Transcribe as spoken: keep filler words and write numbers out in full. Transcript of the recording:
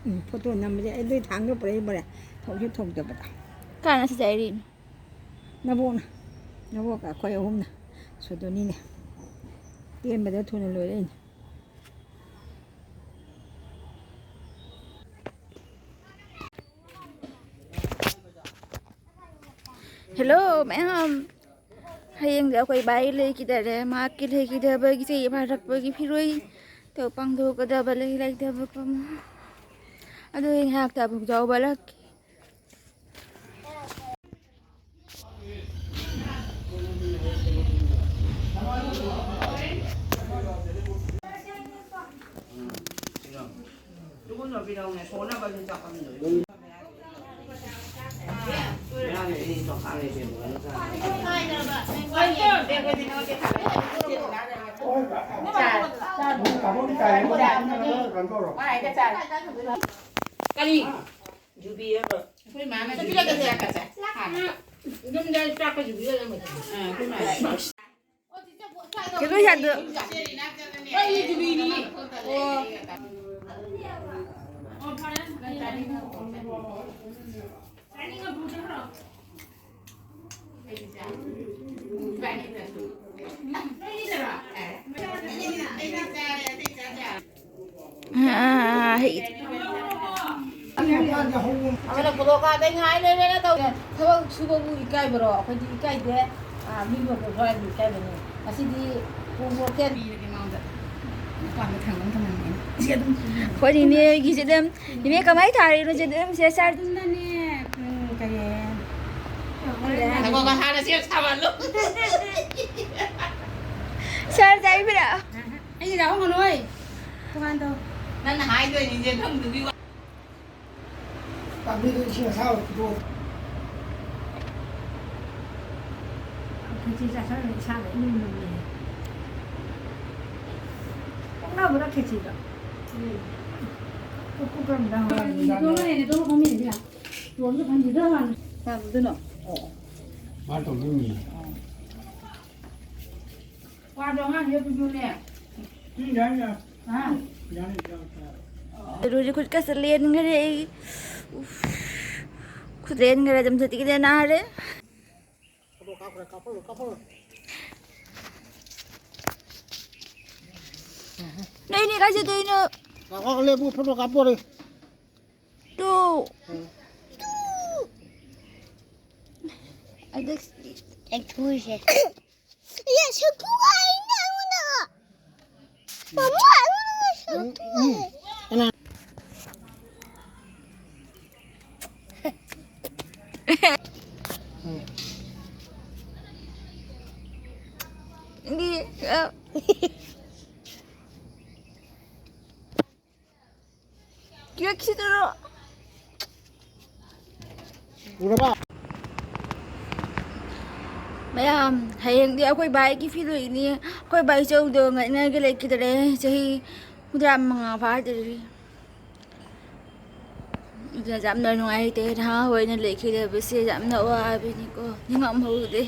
ꯎꯝ, photo ꯅꯝꯕꯁꯦ ꯑꯩ ꯂꯣꯏ ꯊꯥꯡꯒ ꯄꯨꯔꯛꯏ ꯕꯣꯔꯦ꯫ ꯊꯣꯛꯁꯨ ꯊꯣꯛꯇꯕꯗ꯫ ꯀꯥꯏꯅ ꯁꯤꯗ ꯑꯩꯔꯤꯅꯣ? ꯅꯕꯣꯛꯅ꯫ ꯅꯕꯣꯛꯀ ꯑꯩꯈꯣꯏ ꯑꯍꯨꯝꯅ꯫ ꯁꯨꯗꯣꯅꯤꯅꯦ꯫ ꯇꯦꯟꯕꯗ ꯊꯨꯅ ꯂꯣꯏꯔꯛꯏꯅꯦ꯫ ꯍꯦꯜꯂꯣ ꯃꯌꯥꯝ꯫ ꯍꯌꯦꯡꯗꯤ ꯑꯩꯈꯣꯏ ꯏꯕꯥꯏ ꯂꯩꯈꯤꯗꯔꯦ꯫ ꯃꯍꯥꯛꯀꯤ ꯂꯩꯈꯤꯗꯕꯒꯤ ꯆꯍꯤ ꯐꯥꯔꯛꯄꯒꯤ ꯐꯤꯔꯣꯏ ꯇꯧ ꯄꯥꯡꯊꯣꯛꯀꯗꯕ ꯂꯩ ꯂꯩꯇꯕ ꯀꯣ꯫ ꯑꯗꯨ ꯑꯩ ꯉꯥꯏꯍꯥꯛꯇ ꯑꯃꯨꯛ ꯌꯥꯎꯕ ꯂꯥꯛꯀꯦ꯫ ꯀꯔꯤ? ꯌꯨꯕꯤ ꯍꯥꯏꯕ? ꯑꯩꯈꯣꯏ ꯃꯥꯅ ꯆꯠꯄꯤꯔꯛꯀꯁꯦ꯫ ꯌꯨꯕꯤ ꯆꯥꯛꯀꯁꯦ꯫ ꯍꯥꯟꯅ꯫ ꯌꯨꯝꯗ ꯆꯥꯛꯀ ꯌꯨꯕꯤꯒ ꯂꯩꯔꯝꯒꯁꯦ꯫ ꯑꯥ, ꯑꯩꯈꯣꯏ ꯃꯥꯅ꯫ ꯀꯩꯅꯣ ꯌꯥꯗ-꯫ ꯑꯩ ꯌꯨꯕꯤꯅꯤ꯫ ꯑꯣ꯫ ꯑꯣ, ꯐꯔꯦ꯫ ꯑꯃꯅ ꯄꯣꯂꯣ ꯀꯥꯗꯩ ꯉꯥꯏ ꯂꯩꯔꯦꯅ ꯇꯧꯔꯦ꯫ ꯊꯕꯛ ꯁꯨꯕꯕꯨ ꯏꯀꯥꯏꯕꯔꯣ? ꯑꯩꯈꯣꯏꯗꯤ ꯏꯀꯥꯏꯗꯦ꯫ ꯑꯥ, ꯃꯤ ꯃꯄꯨ ꯐꯥꯔꯗꯤ ꯏꯀꯥꯏꯕꯅꯤ꯫ ꯉꯁꯤꯗꯤ ꯄꯨꯡ ꯍꯣꯇꯦꯜ ꯄꯤꯔꯒꯦ ꯃꯉꯣꯟꯗ꯫ ꯃꯄꯥꯟꯗ ꯊꯥꯡꯒꯠ ꯊꯝꯃꯝꯃꯦ꯫ ꯁꯤ ꯑꯗꯨꯝ ꯁꯨꯕꯤꯔꯣ꯫ ꯑꯩꯈꯣꯏ ꯅꯤꯅꯦꯒꯤ ꯆꯦꯗꯝ꯫ ꯅꯤꯅꯦ ꯀꯃꯥꯏꯅ ꯊꯥꯔꯤꯅꯣ ꯆꯦꯗꯝꯁꯦ? ꯁꯥꯔ ꯑꯗꯨꯝꯅꯅꯦ, ꯎꯝ, ꯀꯔꯤ? ꯉꯥꯏꯈꯣ, ꯉꯥꯏꯈꯣ, ꯍꯥꯟꯅ ꯁꯦꯝ ꯁꯥꯍꯜꯂꯨ꯫ ꯁꯥꯔ ꯆꯥꯏꯕꯤꯔꯛꯑꯣ꯫ ꯑꯩꯒꯤ ꯌꯥꯎꯍꯟꯒꯅꯨ ꯍꯣꯏ꯫ ꯇꯣꯉꯥꯟ ꯇꯧ꯫ ꯅꯪꯅ ꯍꯥꯏꯗꯣꯏꯅꯤ ꯆꯦꯗꯝꯗꯨꯒꯤ ꯋꯥ꯫ ꯄꯥꯝꯕꯤꯗꯨ ꯏꯁꯤꯡ ꯑꯁꯥꯕ ꯐꯨꯠꯇꯣꯛꯑꯣ꯫ ꯈꯦꯆꯤ ꯆꯥꯁꯜꯂꯒ ꯏꯁꯥꯒ ꯏꯂꯨꯝ ꯂꯨꯝꯃꯦ꯫ ꯄꯣꯛꯅꯕ꯭ꯔꯥ ꯈꯦꯆꯤꯗꯣ? ꯎꯝ꯫ ꯀꯨꯛ ꯀꯨꯛ ꯀꯔꯝꯕꯗ ꯍꯧꯔꯒ? ꯏꯇꯣꯝ ꯂꯩꯔꯦ, ꯏꯇꯣꯝ ꯐꯝꯃꯤꯅꯦ ꯁꯤꯗ꯫ ꯏꯇꯣꯝꯁꯨ ꯐꯝꯈꯤꯗ꯭ꯔꯥ ꯃꯥꯅ? ꯀꯅꯥꯗꯨꯅꯣ? ꯑꯣ, ꯑꯣ꯫ ꯃꯥ ꯇꯧꯗꯣꯏꯅꯤ꯫ ꯋꯥꯗꯣ ꯑꯉꯥꯡꯁꯦ ꯄꯤꯕꯤꯌꯨꯅꯦ꯫ ꯎꯝ, ꯌꯥꯅꯤ, ꯌꯥꯅꯤ꯫ ꯍꯥ? ꯌꯥꯅꯤ, ꯌꯥꯅꯤ, ꯌꯥꯅꯤ꯫ ꯂꯣꯏꯔꯦ, ꯈꯨꯠꯀꯁꯦ ꯂꯦꯟꯈ꯭ꯔꯦ ꯑꯩ꯫ ꯎꯐ꯫ ꯈꯨꯠ ꯂꯦꯟꯈ꯭ꯔꯦ, ꯑꯗꯨꯝ ꯆꯠꯇꯤꯒꯤꯗ ꯅꯥꯔꯦ꯫ ꯅꯣꯏꯅꯤ ꯀꯥꯏ ꯆꯠꯇꯣꯏꯅꯣ? ꯉꯥꯏꯈꯣ, ꯂꯦꯞꯄꯨ, ꯐꯣꯇꯣ ꯀꯥꯞꯄꯣꯔꯦ꯫ ꯇꯨ꯫ ꯎꯝ꯫ ꯇꯨ꯫ ꯑꯗꯨ ꯂꯦꯡꯊꯣꯛꯏꯁꯦ꯫ ꯌꯥ, ꯁꯦꯡꯇꯣꯛꯑꯣ ꯍꯥꯏꯅꯦ ꯑꯩꯉꯣꯟꯗ꯫ ꯃꯃꯥ, ꯑꯩꯉꯣꯟꯗ ꯁꯦꯡꯇꯣꯛꯑꯣ꯫ ꯎꯝ, ꯎꯝ꯫ ꯀꯅꯥ? ꯎꯝ꯫ ꯏ, ꯑ꯫ ꯀꯦꯛꯁꯤꯗꯔꯣ? ꯎꯔꯕ? ꯃꯌꯥꯝ, ꯍꯌꯦꯡꯗꯤ ꯑꯩꯈꯣꯏ ꯕꯥꯏꯒꯤ ꯐꯤꯔꯣꯏꯅꯤ꯫ ꯑꯩꯈꯣꯏ ꯕꯥꯏ ꯆꯧꯗꯣ ꯉꯥꯏꯅꯒ ꯂꯩꯈꯤꯗꯔꯦ꯫ ꯆꯍꯤ ꯍꯨꯝꯐꯨꯇꯔꯥ ꯃꯉꯥ ꯐꯥꯗ꯭ꯔꯤ꯫ ꯑꯗꯨꯅ ꯌꯥꯝꯅ ꯅꯨꯡꯉꯥꯏꯇꯦ, ꯅꯍꯥ ꯑꯣꯏꯅ ꯂꯩꯈꯤꯗꯕꯁꯦ ꯌꯥꯝꯅ ꯋꯥꯕꯅꯤꯀꯣ, ꯅꯤꯡꯉꯝꯍꯧꯗꯦ꯫